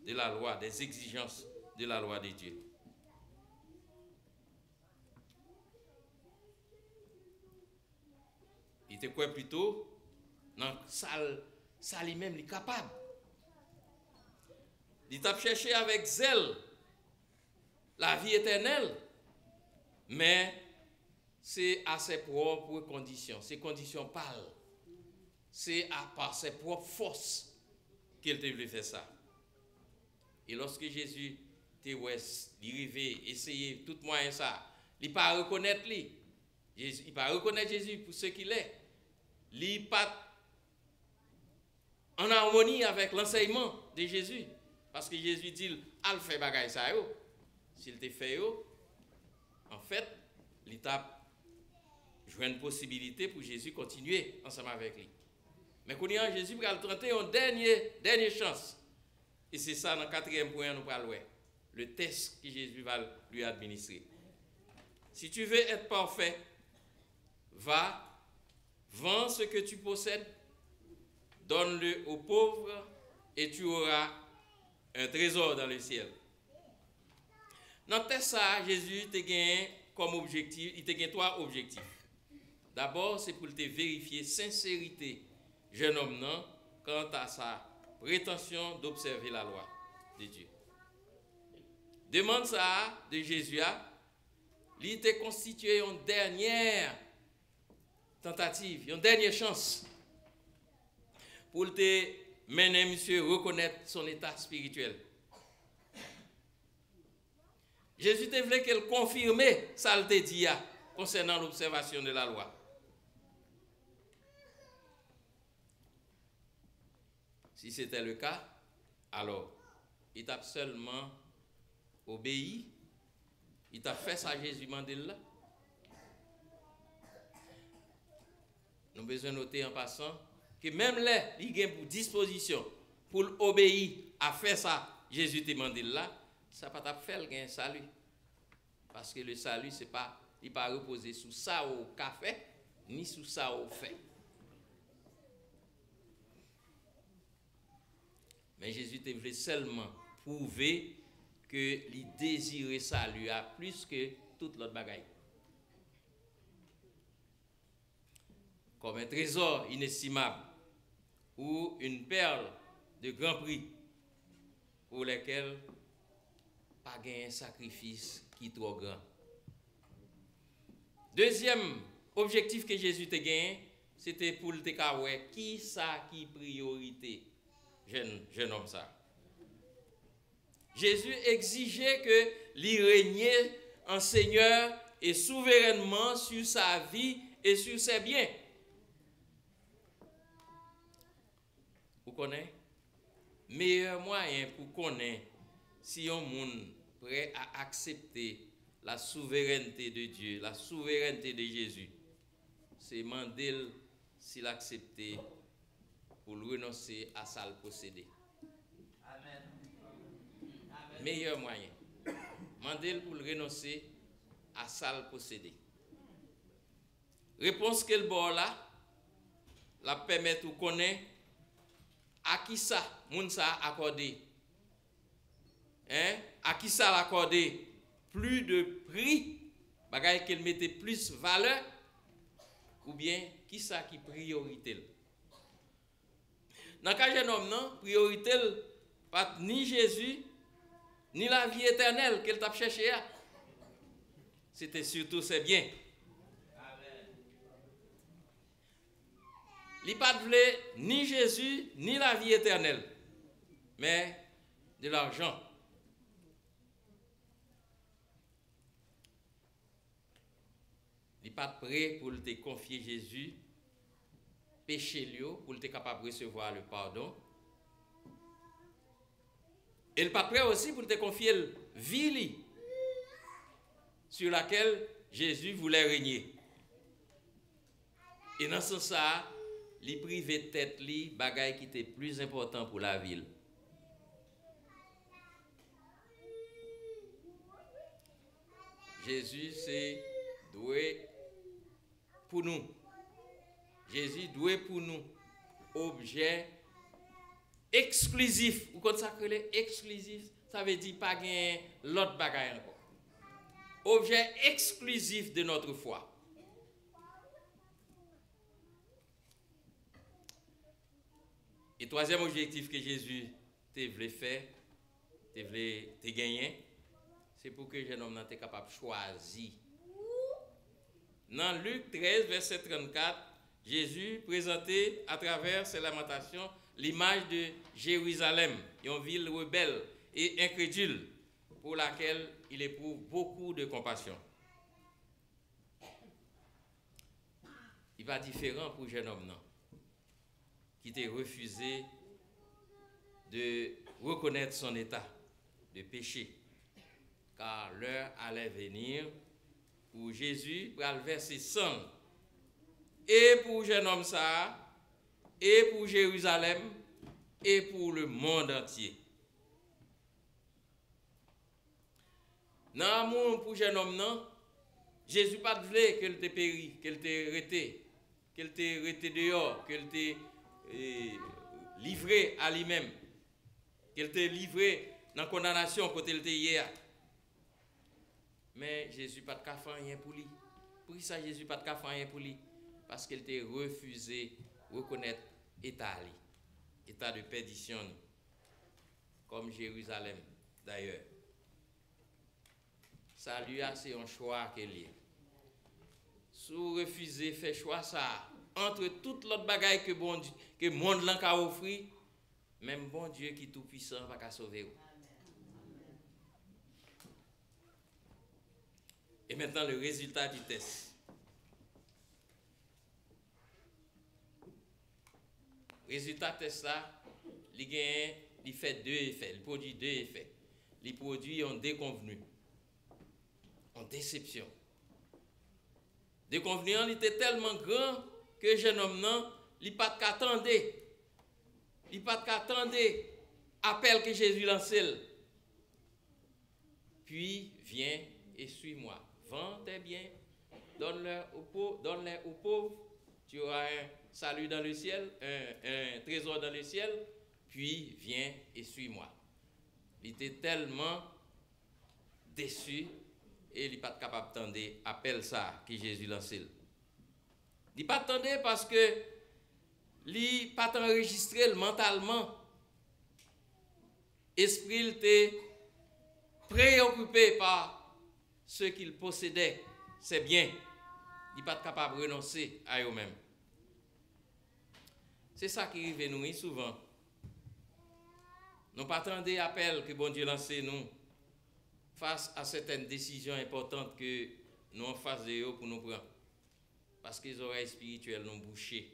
de la loi, des exigences de la loi de Dieu. Li te kwè plito nan sa l, sa li menm li kapab. Li t ap chèche avèk zèl lavi etènèl, men se à ses propres conditions, se kondisyon pa l, se a pa ses propres forces ke l te vle fè sa. E lòske Jezi te wè s-, li rive eseye tout mwayen sa, li pa rekonèt li. Jezi, li pa rekonèt Jezi pou ce qu'il est. Li pa t an amoni avèk lansèyman de Jezi. Paske Jezi di l, al fè bagay sa yo. Si l te fè yo, anfèt, li t ap jwenn posibilite pou Jezi kontinye ansanm avèk li. Men kounye a, Jezi pral tante yon dènye, dènye chans. E se sa nan katriyèm pwen an nou pral wè. Le test que Jésus va lui administrer. Si tu veux être parfait, va, vends ce que tu possèdes, donne-le aux pauvres et tu auras un trésor dans le ciel. Nan tès sa a, Jezi te gen kòm objektif, li te gen twa objektif. Dabò, se pou l te verifye senserite jennonm nan kanta sa pretansyon d'observer la loi de Dieu. Demann sa a de Jezi a, li te konstitye yon dènyè tantativ, yon dènye chans. pou l te mennen misye rekonèt son eta espirityèl. Jezi te vle ke l konfime sa l te di a konsènan l'observation de la loi. Si c'était le cas, alors, li t ap sèlman obeyi, li t ap fè sa Jezi mande l la. Nou bezwen note an pasan ke menm lè li gen pou dispozisyon pou l obeyi a fè sa Jezi te mande l la, sa pa t ap fè l gen sali. Paske le sali, se pa, li pa repoze sou sa ou ka fè, ni sou sa ou fè. Men Jezi te vle sèlman pwouve ke li dezire sali a plis ke tout lòt bagay. Comme un trésor inestimable ou une perle de grand prix pour lesquelles pa genyen sakrifis ki twò gran. Dezyèm objektif ke Jezi te genyen, se te pou l te ka wè ki sa ki priyorite jèn, jèn òm sa. Jésus exigeait que li renye en seigneur et souverainement sur sa vie et sur ses biens. Ou konnen, meyè mwayen pou konnen si yon moun prè a aksepte la souveraineté de Dieu, la souveraineté de Jésus, se mande l si l aksepte pou l renonse a sa l posede. Meyè mwayen. Mande l pou l renonse a sa l posede. Repons ke l ba w la, l ap pèmèt ou konnen a ki sa moun sa a akòde. Hein? A ki sa l akòde plis de pri, bagay ke l mete plis valè, oubyen ki sa ki priyorite l? Nan ka jèn òm nan, priyorite l pa t ni Jezi, ni lavi etènèl ke l t ap chèche a. Se te surtout ses biens. Li pa t vle ni Jezi, ni lavi etènèl, men de lajan. Li pa t prè pou l te konfye Jezi peche l yo, pou l te kapab resevwa le pardon. E l pa t prè osi pou l te konfye l vi li, sur laquelle Jésus voulait régner. E nan sans sa a, li prive tèt li bagay ki te plis enpòtan pou lavi l. Jezi se dwe pou nou. Jezi dwe pou nou objè eksklizif. Ou konn sa k rele eksklizif? Sa vle di pa gen lòt bagay ankò. Objè eksklizif de notre foi. E twazyèm objektif ke Jezi te vle fè, te vle, te genyen, se pou ke jèn òm nan te kapab chwazi. Nan Lik trèz, vèsè trannkat, Jezi prezante atravè ses lamentations limaj de Jerizalèm, yon vil rebèl e enkredil, pour laquelle il éprouve beaucoup de compassion. Li pa diferan pou jèn òm nan ki te refize de rekonèt son eta de peche, car l'heure allait venir où Jésus pral vèse san l, e pou jèn òm sa a, e pou Jerizalèm, e pou le monde entier. Nan amou pou jèn òm nan, Jezi pa t vle ke l te peri, ke l te rete, ke l te rete deyò, ke l te, e, livre a li menm, ke l te livre nan kondanasyon kote l te ye a. Men Jezi pa t ka fè anyen pou li. Poukisa Jezi pa t ka fè anyen pou li? Paske l te refize rekonèt eta li, eta de pèdisyon nou. Kòm Jerizalèm, dayè. Sali a se yon chwa ke l ye. Si w refize fè chwa sa a, antre tout lòt bagay ke Bondye, ke mond lan ka ofri, menm Bondye ki tou pwisan pa ka sove w. E mentnan, le résultat du test. Rezilta tès la, li genyen, li fè de efè, li pwodui de efè. Li pwodui yon dekonvni, yon desepsyon. Dekonvni an, li te tèlman gran ke jennonm nan, li pa t ka tande. Li pa t ka tande apèl ke Jezi lanse l. Puis viens et suis-moi. Vends tes biens, donne-les aux pauvres, donne-les aux pauvres, tu auras un salut dans le ciel, un, un trésor dans le ciel, puis viens et suis-moi. Li te tèlman desi e li pa t kapab tande apèl sa a ke Jezi lanse l. Li pa t tande paske li pa t anrejistre l mantalman. Espri l te preyokipe pa ce qu'il possédait, ses biens. Li pa t kapab renonse a yo menm. Se sa ki rive nou, wi, souvan. Nou pa tande apèl ke Bondye lanse nou fas a sètèn desizyon enpòtan ke nou anfas de yo pou nou pran. Paske zòrèy espirityèl nou bouche.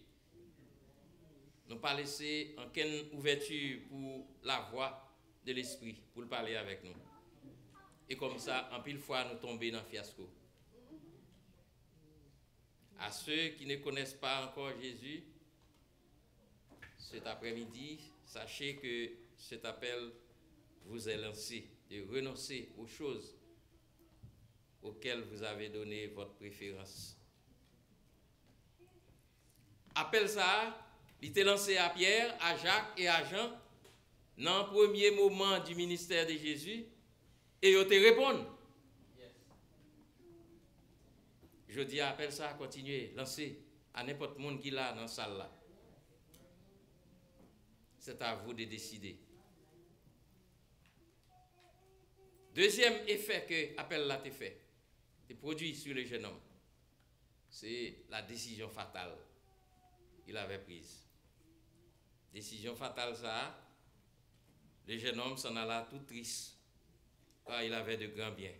Nou pa lese ankenn ouvèti pou lavwa de Lespri pou l pale avèk nou. E kòmsa, anpil fwa, nou tonbe nan fyasko. À ceux qui ne connaissent pas encore Jésus, cet après-midi, sachez que cet appel vous est lancé de renoncer aux choses auxquelles vous avez donné votre préférence. Apèl sa a, li te lanse a Pyè, a Jak e a Jan nan premye moman du ministère de Jésus, e yo te reponn. Jodi a, apèl sa a kontinye lanse a nenpòt moun ki la nan sal la. C'est à vous de décider. Dezyèm efè ke apèl la te fè, te pwodui sur le jeune homme, se la desizyon fatal il avait prise. Desizyon fatal sa a, le jeune homme s'en alla tout triste, car il avait de grands biens.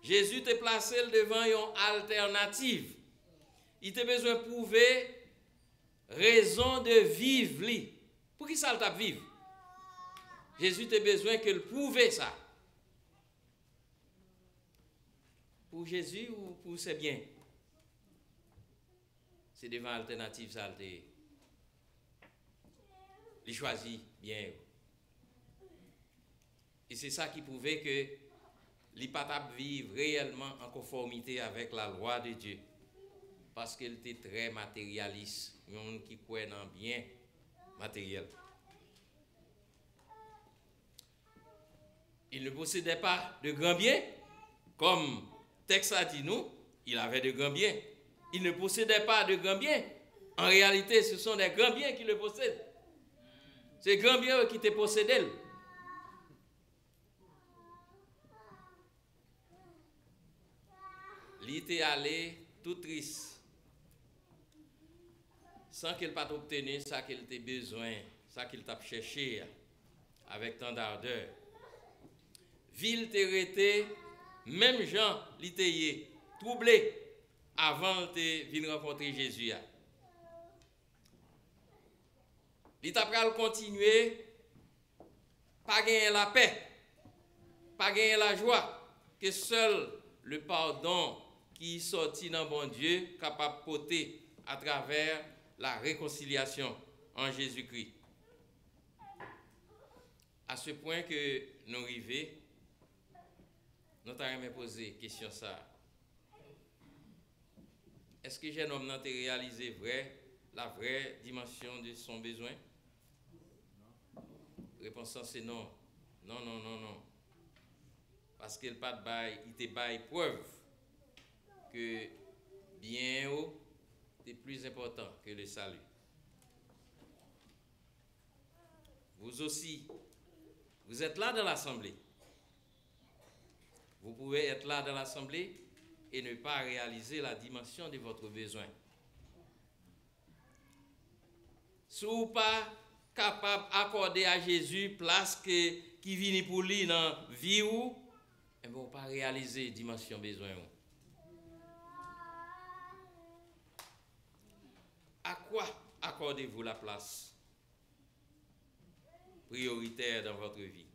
Jezi te plase l devan yon altènativ. Li te bezwen pwouve rezon de viv li. Poukisa l t ap viv? Jezi te bezwen ke l pwouve sa. Pou Jezi ou pou se byen? Se devan altènativ sa l te ye. Li chwazi byen yo. E se sa ki pwouve ke li pa t ap viv reyèlman an konfòmite avèk la lwa de Dye, paske l te trè materyalis, yon moun ki kwè nan byen materyèl. Il ne possédait pas de grands biens, comme texte a dit nous, il avait de grands biens. Il ne possédait pas de grands biens. En réalité, ce sont des grands biens qui le possèdent. Se gran byen yo ki te posede l. Li te ale tou tris, san ke l pa t obteni sa ke l te bezwen, sa ke l t ap chèche a, avèk tan d ardè. Vi l te rete menm jan li te ye, twouble, avan l te vin rankontre Jezi a. Li ta pral kontinye pa genyen lapè, pa genyen lajwa ke sèl le padon ki sòti nan Bondye kapab pote atravè la rekonsilyasyon an Jezikri. A se pwen ke nou rive, nou ta renmen poze kesyon sa a. Èske jennonm nan te reyalize vrè, la vraie dimension de son besoin? Repons lan se non. Non, non, non, non. Paske l pa t bay, li te bay prèv ke byen yo te plis enpòtan ke le salut. Vous aussi, vous êtes là dans l'assemblée. Vous pouvez être là dans l'assemblée et ne pas réaliser la dimension de votre besoin. Si w pa kapab akòde a Jezi plas ke, ki vini pou li nan vi w, enben, w pa reyalize dimansyon bezwen w. À quoi accordez-vous la place prioritaire dans votre vie?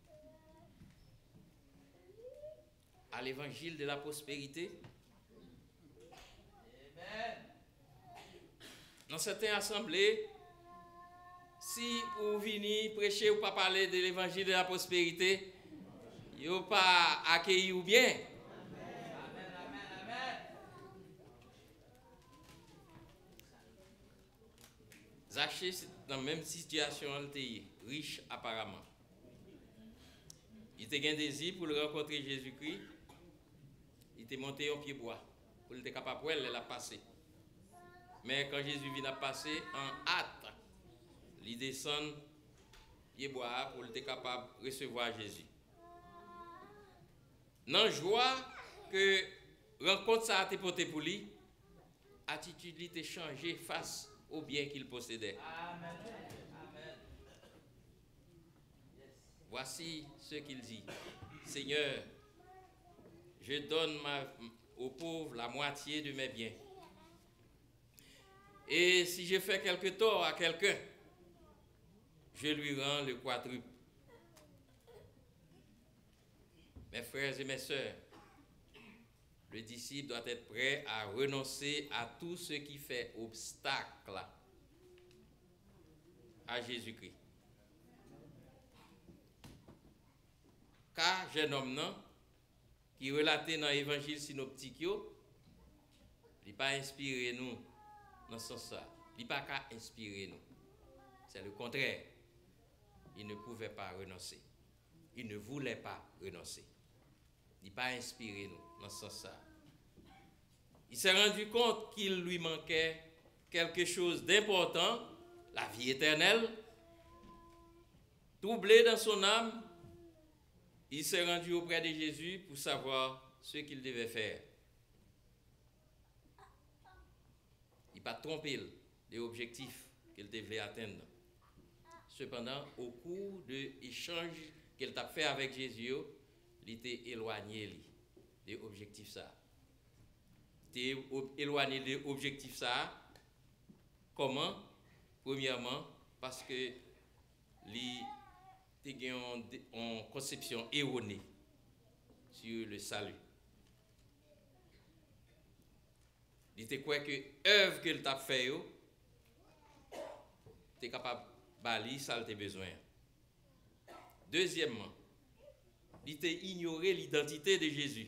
À l'évangile de la prospérité? Nan sèten asanble, si ou vini preche, ou pa pale de levanjil de la prosperite, yo pa akeyi ou byen. Zache se nan menm sitiyasyon an l te ye, rich aparaman. Li te gen dezi pou l rankontre Jezikri, li te monte yon pye bwa pou l te kapab wè l lè l ap pase. Men kan Jezi vin ap pase an at, li desann pye bwa a pou l te kapab resevwa Jezi. Nan jwa ke rankont sa a te pote pou li, atitid li te chanje fas o byen ki l posede. Voici ce qu'il dit, Seigneur, je donne ma, aux pauvres la moitié de mes biens. Et si je fais quelque tort à quelqu'un, je lui rends le quadruple. Mes frères et mes sœurs, le disciple doit être prêt à renoncer à tout ce qui fait obstacle à Jésus-Christ. Ka jènòm nan, ki relate nan Evanjil sinoptik yo, li pa enspire nou nan sans sa. Li pa ka enspire nou. C'est le contraire. Il ne pouvait pas renoncer. Il ne voulait pas renoncer. Li pa enspire nou nan sans sa. Il s'est rendu compte qu'il lui manquait quelque chose d'important, la vie éternelle. Troublé dans son âme, il s'est rendu auprès de Jésus pour savoir ce qu'il devait faire. Li pa t twonpe l de objektif ke l te vle atenn nan. Sepandan, okou de echanj ke l t ap fè avèk Jezi yo, li te elwanye li de objektif sa a. Te ob-, elwanye l de objektif sa a. Kòman? Premyèman, paske li te gen yon, yon konsepsyon erone sur le salut. Li te kwè ke èv ke l t ap fè yo te kapab ba li sa l te bezwen an. Dezyèmman, li te inyore lidantite de Jezi.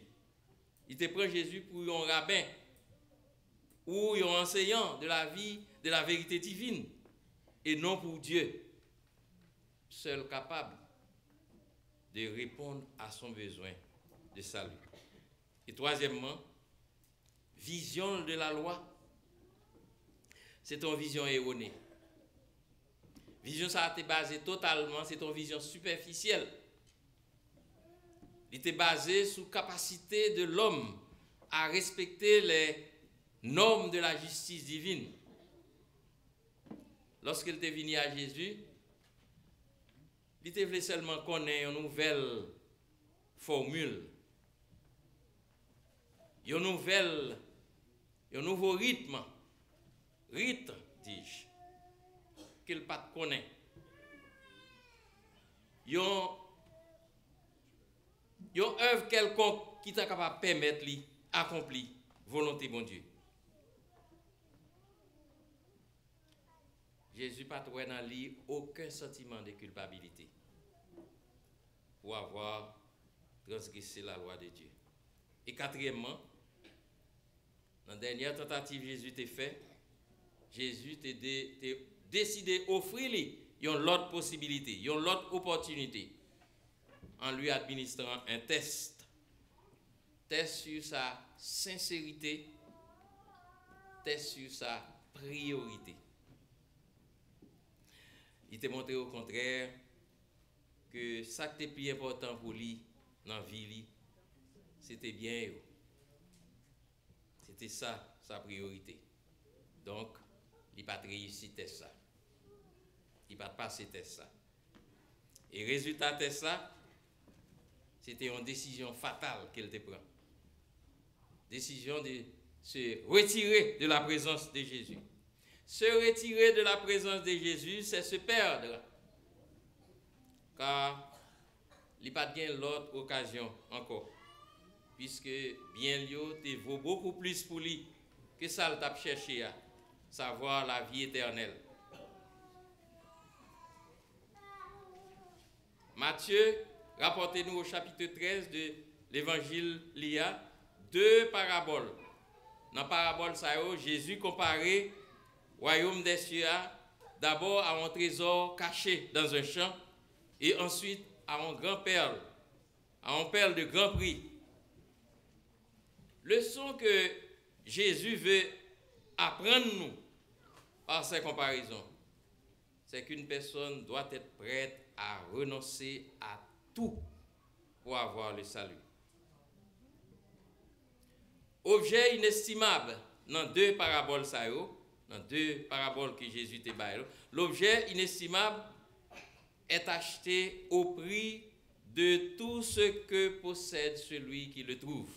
Li te pran Jezi pou yon raben ou yon anseyan de la vi, de la verite divin, e non pou Dye, sèl kapab de reponn a son bezwen de sali. E twazyèmman, vizyon l de lalwa, se te yon vizyon erone. Vizyon sa a te baze totalman, se te yon vizyon sipèfisyèl. Li te baze sou kapasite de lòm a respekte les normes de la justice divine. Lòske l te vini a Jezi, li te vle sèlman konnen yon nouvèl fòmil, yon nouvèl, yon nouvo ritm, rit, dis-je, ke l pa t konnen. Yon, yon èv kèlkonk ki ta kapab pèmèt li akonpli volonte Bondye. Jezi pa t wè nan li okenn santiman de kilpabilite pour avoir transgressé la loi de Dieu. E katriyèmman, nan dènyè tantativ Jezi te fè, Jezi te, de, te deside ofri li yon lòt posibilite, yon lòt opòtinite, en lui administrant un test. Test sur sa sincérité, test sur sa priorité. Li te montre okontrè ke sa k te pi enpòtan pou li nan vi li, se te byen yo. Se te sa, sa priyorite. Donk, li pa t reyisi tès sa. Li pa t pase tès la. E rezilta tès la, se te yon desizyon fatal ke l te pran. Décision de se retirer de la présence de Jésus. Se retirer de la présence de Jésus, c'est se perdre. Car li pa t gen lòt okazyon ankò, puiske byen l yo te vo bokou plis pou li ke sa l t ap chèche a, savoir la vie éternelle. Matye rapòte nou o chapit trèz de levanjil li a, de parabòl. Nan parabòl sa yo, Jezi konpare wayòm dè sye a dabò a yon trezò kache dans un champ, e answit a yon gran pèl, a yon pèl de gran pri. Leson ke Jezi ve aprann nou pa sè konparezon, c'est qu'une personne doit être prête à renoncer à tout pour avoir le salut. Objè inestimab nan de parabòl sa yo, nan de parabòl ke Jezi te bay yo, l'objet inestimable est acheté au prix de tout ce que possède celui qui le trouve.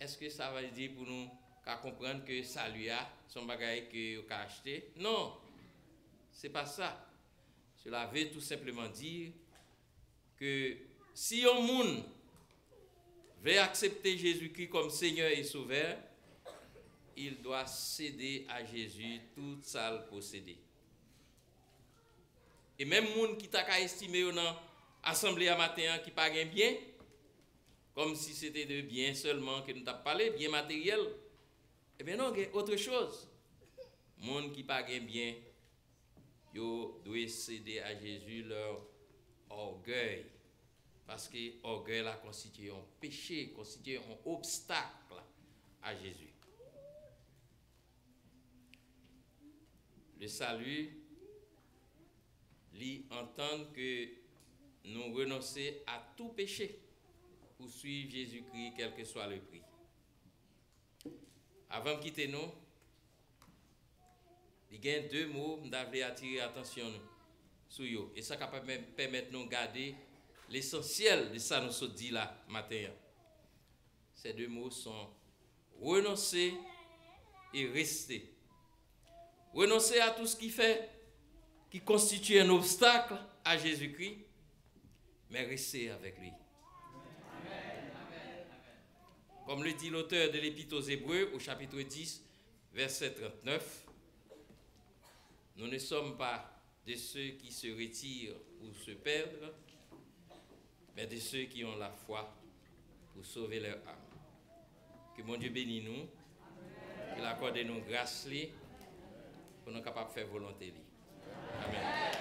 Èske sa vle di pou nou ka konprann ke sali a se yon bagay ke yo ka achte? Non, se pa sa. Cela veut tout simplement dire que si yon moun vle aksepte Jezikri kòm Senyè e Sovè, il doit céder à Jésus tout sa l posede. E menm moun ki ta ka estime yo nan asanble a maten an ki pa gen byen, kòm si se te de byen sèlman ke nou t ap pale, byen materyèl, ebyen non, gen otre choz. Moun ki pa gen byen, yo dwe sede a Jezi lè ògèy, paske ògèy la konstitye yon peche, konstitye yon obstak a Jezi. Le salut, li antann ke nou renonse a tou peche pou swiv Jezikri, kèlkeswa le pri. Avan m kite nou, li gen de mo m ta vle atire atansyon nou sou yo, e sa ka pèmè-, pèmèt nou gade lesansyèl de sa nou sot di la maten an. Ces deux mots sont renoncer et rester. Renoncer à tout ce qui fait, qui constitue un obstacle à Jésus-Christ, mais rester avec lui. Comme le dit l'auteur de l'Épître aux Hébreux au chapitre dix, verset trente-neuf, nous ne sommes pas de ceux qui se retirent pour se perdre, mais de ceux qui ont la foi pour sauver leur âme. Ke Bondye beni nou, ke l akòde nou gras li, pou nou kapab fè volonte li. Amèn.